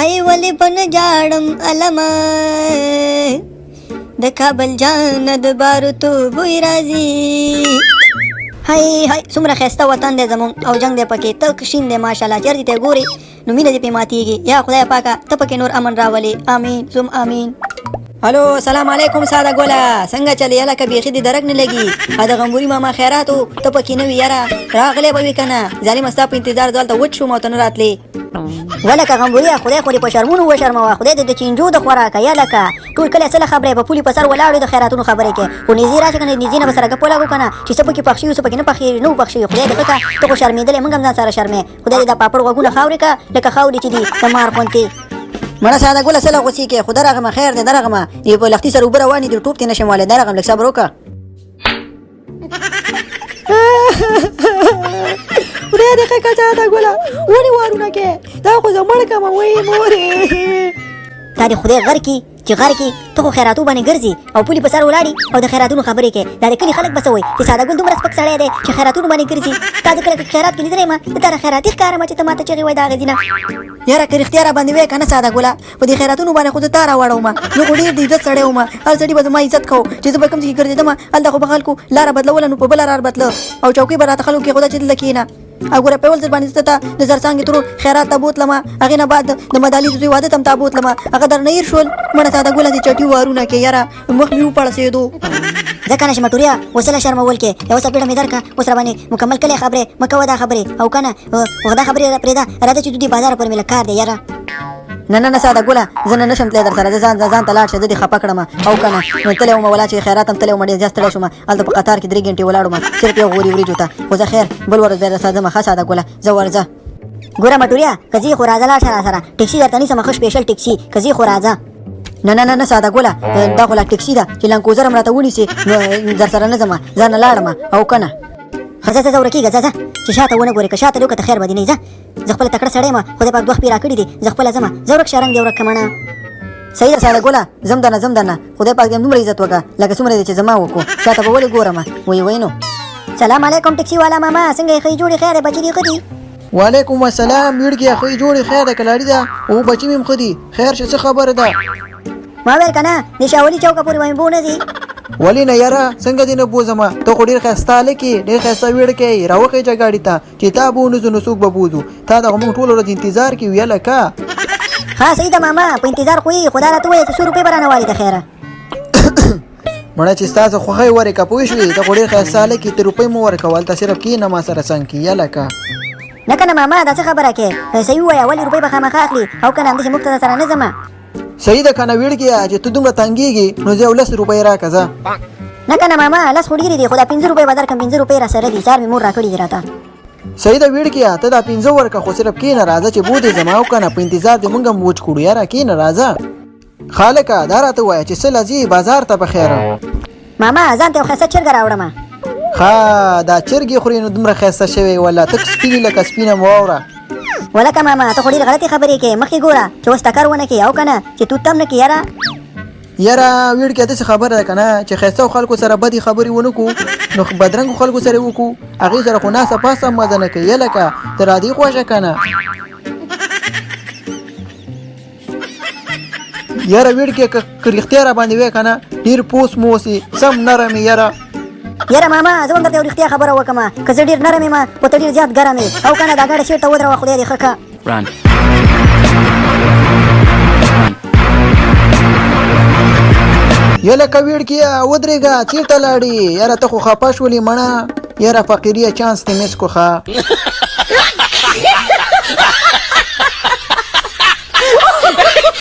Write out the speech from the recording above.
های ولې به نه جاړم علمه، د کابل جانه د باروتو بوی راځي. های های، څومره ښایسته وطن دی زموږ، او جنګ دی پکې تک شین دی، ماشاءالله. چېرې ته ګورې نو مینه دې پرې ماتېږي. یا خدای پاکه، ته پکې نور امن راولې. امین ثم امین. الو، سلام علیکم ساده ګله، څنګه چلې؟ هلکه بیخي دې درک نه لګي. د غمبوري ماما خیرات و، ته پکې نه وي. یاره راغلی به وي که نه؟ ظالمه ستا په انتظار زه هلته وچ شوم او ته نه راتلې. ولکه غمبوريه، خدای خو دې په شرمونو وشرموه، خدای دې د چینجو د خوراکه. یا لکه ټول کلی څه له خبرې په پولي په سر ولاړ د خیراتونو خبرې کې، خو نږدې راشه که نه، نږدې نه به سره ګپ ولګو که نه، چې څه پکې پخ شوي، څه پکې نه پخ نه وو پخ شوي. خدای دې ښه که، ته خو شرمېدلی، موږ هم ځان سره شرمې. خدای دې دا پاپړ غوږونه خاورې که، لکه خاورې چې دي د مار غوندې. مړه ساده ګله، څه له غوسې کې؟ خو درغمه، خیر دی، درغمه. یو په لښتي سره اوبه روانې دي، ټوپ دې نه شم والی. درغم، لږ صبر وکړه. خدای دې ښه که ساده ګله، ولې وارونه کې؟ دا خو زه مړ کړم، وایي مورې. تا دې خدای غر کي چې غر کې، ته خو خیراتو باندې ګرځي او پولي په سر ولاړي او د خیراتونو خبرې کې. دا د کلي خلک به څه وایي چې ساده ګل دومره سپک سړی دی چې خیراتونو باندې ګرځي؟ تا زه کله خیرات کې لیدلی ما؟ ته تاته خیراتي ښکارم چې ته ماته چغې وایې د هغې ځینه؟ یاره که رښتیا را باندې وایې که نه ساده ګله، په دې خیراتونو باندې خو زه تا راوړوم. زه خو ډېر د عزت سړی وم، هر سړي به زما عزت کوو. چې زه به کوم ځای کې ګرځېدم، هلته خو به خلکو لاره بدلوله نو په بله لار به تله، او چوکۍ به راته خلکو کېښوده چې دلته کښېنه. او ګوره، په اول ځل باندې زه ته د زرڅانګې ترور خیرات ته بوتلم، هغې نه بعد د مدالي د زوی واده ته هم تا بوتلم، هغه درنه هېر شول؟ مړه ساده ګله، دې چټي وارونه کې یاره مخ مې وپړسېدو. ځه که نه شمټوریا، اوس له شرمول کې یوه څپېړه مې درکړه، اوس راباندې مکمل کلی خبرې مه کوه دا خبرې. او که نه خو دا خبرې پرېږده، راځه چې ځو دې بازار پورې، مې لږ کار دی یاره. نه نه نه ساده ګله، زه نه نشم تللی در سره. زه ځان ځان ته لاړ شه، زه دې خفه کړم. او که نه نو تللی وم ولا چې خیرات هم تللی وم، ډېر زیات ستړی شوم، هلته په قطار کې 3 ګنټې ولاړ وم صرف یو غوري وریجو ته. خو زه خیر، بل ورځ بیا درسره ځم. ښه ساده ګله، زه ورځه. ګوره مټوریا، که ځې خو راځه، لاړ شه راسره، ټیکسي درته نیسم، ښه سپیشل ټیکسي. که ځې خو راځه. نه نه نه نه ساده ګله، دا خو لا ټیکسي ده، چې لنکوزر هم راته ونیسي نو در سره نه ځم. ځه نه لاړم. او که نه ښه، ځه ځه، ورکېږه، ځه ځه، چې شاته ونه ګورې. که شاته دې وکته، خیر به دې نه. ځه، زه خپله تکړه سړی یم، خدای پاک دوه خپې راکړي دي، زه خپله ځم. ځه ورک شه، رنګ دې ورک که مڼه. صحیح ده ساده ګله، ځم درنه، ځم درنه. خدای پاک دې هم دومره عزت وکړه لکه څومره دې چې زما وکړو. شاته به ولې ګورم؟ وایي وایي نو. سلام علیکم ټکسي والا ماما، څنګه یې؟ ښه جوړې، خیر دی، بچي دې ښه دي؟ وعلیکم السلام ویړګیه، ښه جوړې، خیر دی، کلاړي ده او بچي مې هم ښه دي. خیر شه، څه خبره ده؟ ما ویل که نه د شاولي چوکه پورې به مې بو نه ځي. ولې نه یاره، څنګه دې نه بوځم؟ ته خو ډېر ښایسته هلک یې، ډېر ښایسته ویړکی یې. راوخېژه ګاډي ته، چې تا بو نه ځو نو څوک به بوځو؟ تا د خو موږ ټوله ورځ انتظار کې یو هلکه. ښه صحیح ده ماما، په انتظار خو یې، خو دا راته ووایه چې څو روپۍ به رانه والي د خیره؟ مړه چې ستاسو خوښه یې ورکه، پوه شوې؟ ته خو ډېر ښایسته هلک یې، ته روپۍ مه ورکوه، هلته صرف کښېنه ما سره څنګ کې هلکه. نه که نه ماما، دا څه خبره کې؟ صحیح ووایه، ولې روپۍ به خامخا اخلي؟ او که نه همداسې موږ ته سره نه ځمه. صحیح ده که نه ویړګیه، چې ته دومره تنګېږې نو زه یو 10 روپۍ راکړه، ځه. نه که نه ماما، 10 خو ډېرې دي، خو دا 5 روپۍ به درکړم، 5 روپۍ راسره دي، سهار مې مور راکړي دي راته. صحیح ده ویړګیه، ته دا 5 ورکړه، خو صرف کښېنه، راځه چې بودې ځم. او که نه په انتظار دې موږ هم وچ کړو. یاره کښېنه، راځه. ښه هلکه، دا راته ووایه چې څه له ځې بازار ته په خیره؟ ماما، ځان ته یو ښایسته چرګه راوړم. ښه، دا چرګې خورې نو دومره ښایسته شوی؟ ولا تک سپینې لکه سپینه واوره. ولکه ماما، ته خو ډېرې غلطې خبرې کوې، مخکې ګوره چې اوس ټکر ونه کړې، او که نه چې توت هم نه کړې یاره. یاره ویړکیه، داسې خبره ده که نه چې ښایسته خلکو سره بدې خبرې ونه کړو نو بدرنګو خلکو سره وکړو؟ هغې سره خو ناسته پاسته هم مزه نه کوي. لکه ته را دې خوښه که نه؟ یاره ویړکیه، که رښتیا را باندې وایې که نه، ډېر پوس موس یې، سم نرم یې یاره. یاره ماما، زه هم درته یو رښتیا خبره وکړم، که زه ډېر نرم یم خو ته ډېر زیات ګرم یې. او که نه دا ګاډی چېرته ودروه، خدای دې ښه کړه. Run. یله که ویړکیه، ودرېږه، چېرته لاړې؟ یاره ته خو خفه شولې مڼه. یاره فقیریه، چانس دې مس کو ښه.